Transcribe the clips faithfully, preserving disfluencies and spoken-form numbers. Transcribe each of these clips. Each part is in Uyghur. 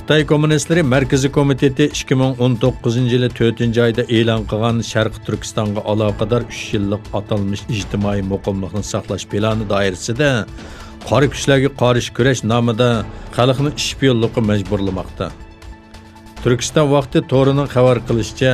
خىتاي كوممۇنىستلىرى مەركىزىي كومىتېتى ئىككى مىڭ ئون توققۇزىنچى يىلى تۆتىنچى ئايدا ئېلان قىلغان شەرقىي تۈركىستانغا ئالاقىدار ئۈچ يىللىق ئاتالمىش ئىجتىمائىي مۇقىملىقنى ساقلاش پىلانى دائىرىسىدە قارا كۈچلەرگە قارشى كۈرەش نامىدا خەلقنى ئىش پىيونلۇققا مەجبۇرلىماقتا. تۈركىستان ۋاقتى تورىنىڭ خەۋەر قىلىشىچە،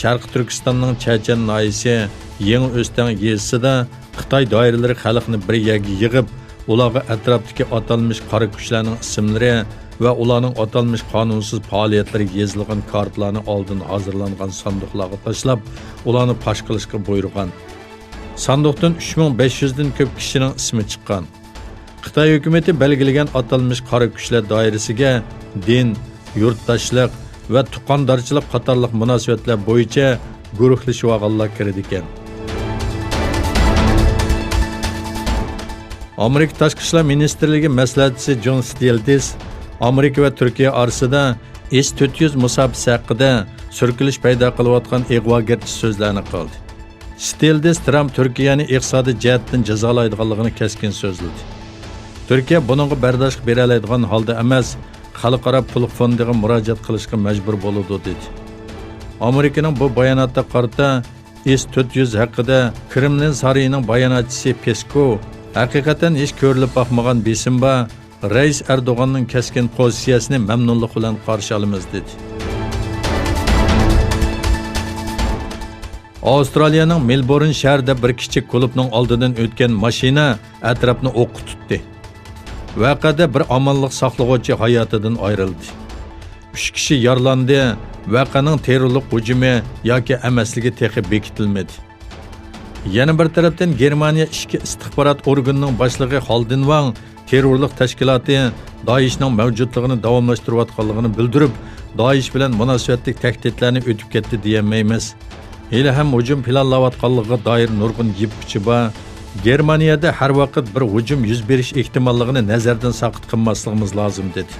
شەرقىي تۈركىستاننىڭ چەچەن ناھىيەسى يېڭى ئۆستەڭ يېزىسىدا خىتاي دائىرىلىرى خەلقنى بىر يەرگە يىغىپ، ئۇلارغا ئەتراپتىكى ئاتالمىش قارا كۈچلەرنىڭ ئىسىملىرى ۋە ئۇلارنىڭ ئاتالمىش قانۇنسىز پائالىيەتلىرى يېزىلغان كارتىلارنى ئالدىن ھازىرلانغان ساندۇقلارغا تاشلاپ، ئۇلارنى پاش قىلىشقا بۇيرۇغان. ساندۇقتىن ئۈچ مىڭ بەش يۈزدىن كۆپ كىشىنىڭ ئىسمى چىققان. خىتاي ھۆكۈمىتى بەلگىلىگەن ئاتالمىش قارا كۈچلەر دائىرىسىگە دىن، يۇرتداشلىق ۋە تۇغقاندارچىلىق قاتارلىق مۇناسىۋەتلەر بويىچە گۇرۇھلىشىۋالغانلار كىرىدىكەن. ئامېرىكا تاشقى ئىشلار مىنىستىرلىكى مەسلىھەتچىسى جون ستىلدىس ئامېرىكا ۋە تۈركىيە ئارىسىدا ئېس تۆت يۈز مۇساپىسى ھەققىدە سۈركىلىش پەيدا قىلىۋاتقان ئىغۋاگەرچىلىك سۆزلەرنى قىلدى. ستىلدىس ترامپ تۈركىيەنى ئىقتىسادىي جەھەتتىن جازالايدىغانلىقىنى كەسكىن سۆزلىدى. تۈركىيە بۇنىڭغا بەرداشلىق بېرەلەيدىغان ھالدا ئەمەس، خەلقئارا پۇل فوندىغا مۇراجىئەت قىلىشقا مەجبۇر بولىدۇ، دېدى. ئامېرىكىنىڭ بۇ باياناتىغا قارىتا، ئېس تۆت يۈز ھەققىدە كرېملىن سارىيىنىڭ باياناتچىسى پېسكوۋ ھەقىقەتەن ھېچ كۆرۈلۈپ باقمىغان بېسىم بار، رەئىس ئەردوغاننىڭ كەسكىن پوزىتسىيەسىنى مەمنۇنلۇق بىلەن قارشى ئالىمىز، دېدى. ئاۋسترالىيەنىڭ مېلبورن شەھىرىدە بىر كىچىك كۇلۇبنىڭ ئالدىدىن ئۆتكەن ماشىنا ئەتراپنى ئوققا تۇتتى. ۋەقەدە بىر ئامانلىق ساقلىغۇچى ھاياتىدىن ئايرىلدى. ئۈچ كىشى يارىلاندى، ۋەقەنىڭ تېررورلۇق ھۇجۇمى ياكى ئەمەسلىكى تېخى بېكىتىلمىدى. يەنە بىر تەرەپتىن، گېرمانىيە ئىچكى ئىستىخبارات ئورگىنىنىڭ باشلىقى خالدېنۋاڭ تېررورلۇق تەشكىلاتى دائىشنىڭ مەۋجۇتلۇقىنى داۋاملاشتۇرۇۋاتقانلىقىنى بىلدۈرۈپ، دائىش بىلەن مۇناسىۋەتلىك تەھدىتلەرنى ئۆتۈپ كەتتى دېيەلمەيمىز. ھېلىھەم ھۇجۇم پىلانلاۋاتقانلىقىغا دائىر نۇرغۇن يىپ ئۇچى بار. گېرمانىيەدە ھەر ۋاقىت بىر ھۇجۇم يۈز بېرىش ئېھتىماللىقىنى نەزەردىن ساقىت قىلماسلىقىمىز لازىم، دېدى.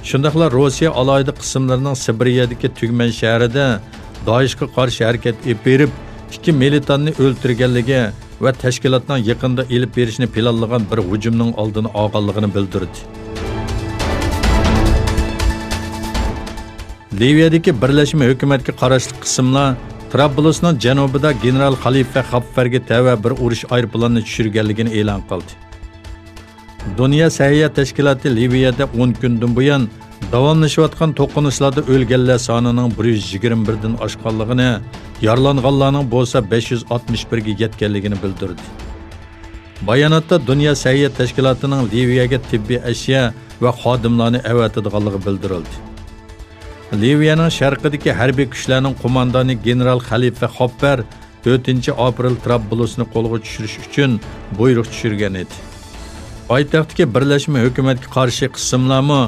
شۇنداقلا روسىيە ئالاھىدە قىسىملىرىنىڭ سىبىرىيەدىكى تۈگمەن شەھىرىدە دائىشقا قارشى ھەرىكەت ئېلىپ بېرىپ، ئىككى مىلىتانتنى ئۆلتۈرگەنلىكى ۋە تەشكىلاتنىڭ يېقىندا ئېلىپ بېرىشنى پىلانلىغان بىر ھۇجۇمنىڭ ئالدىنى ئالغانلىقىنى بىلدۈردى. لىۋىيەدىكى بىرلەشمە ھۆكۈمەتكە قاراشلىق قىسىملار ترابلۇسنىڭ جەنۇبىدا گېنېرال خەلىپە خاپفەرگە تەۋە بىر ئۇرۇش ئايروپىلانىنى چۈشۈرگەنلىكىنى ئېلان قىلدى. دۇنيا سەھىيە تەشكىلاتى لىۋىيەدە ئون كۈندىن بۇيان داۋاملىشىۋاتقان توقۇنۇشلاردا ئۆلگەنلەر سانىنىڭ بىر يۈز يىگىرمە بىردىن ئاشقانلىقىنى، يارىلانغانلارنىڭ بولسا بەش يۈز ئاتمىش بىرگە يەتكەنلىكىنى بىلدۈردى. باياناتتا دۇنيا سەھىيە تەشكىلاتىنىڭ لىۋىيەگە تېببىي ئەشيا ۋە خادىملارنى ئەۋەتىدىغانلىقى بىلدۈرۈلدى. لىۋىيەنىڭ شەرقىدىكى ھەربىي كۈچلەرنىڭ قوماندانى گېنېرال خەلىپە خاپپەر تۆتىنچى ئاپرېل ترابلۇسنى قولغا چۈشۈرۈش ئۈچۈن بۇيرۇق چۈشۈرگەن ئىدى. پايتەختتىكى بىرلەشمە ھۆكۈمەتكە قارشى قىسىملارمۇ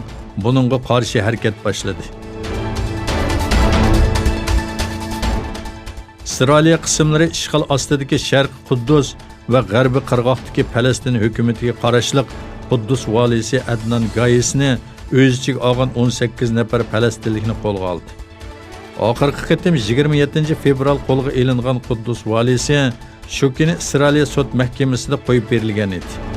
بۇنىڭغا قارشى ھەرىكەت باشلىدى. ئىسرائىلىيە قىسىملىرى ئىشغال ئاستىدىكى شەرقىي قۇددۇس ۋە غەربىي قىرغاقتىكى پەلەستىن ھۆكۈمىتىگە قاراشلىق قۇددۇس ۋالىيسى ئەدنان گايىسنى ئۆز ئىچىگە ئالغان ئون سەككىز نەپەر پەلەستىنلىكنى قولغا ئالدى. ئاخىرقى قېتىم يىگىرمە يەتتىنچى فېۋرال قولغا ئېلىنغان قۇددۇس ۋالىيسى شۇ كۈنى ئىسرائىلىيە سوت مەھكىمىسىدە قويۇپ بېرىلگەن ئىدى.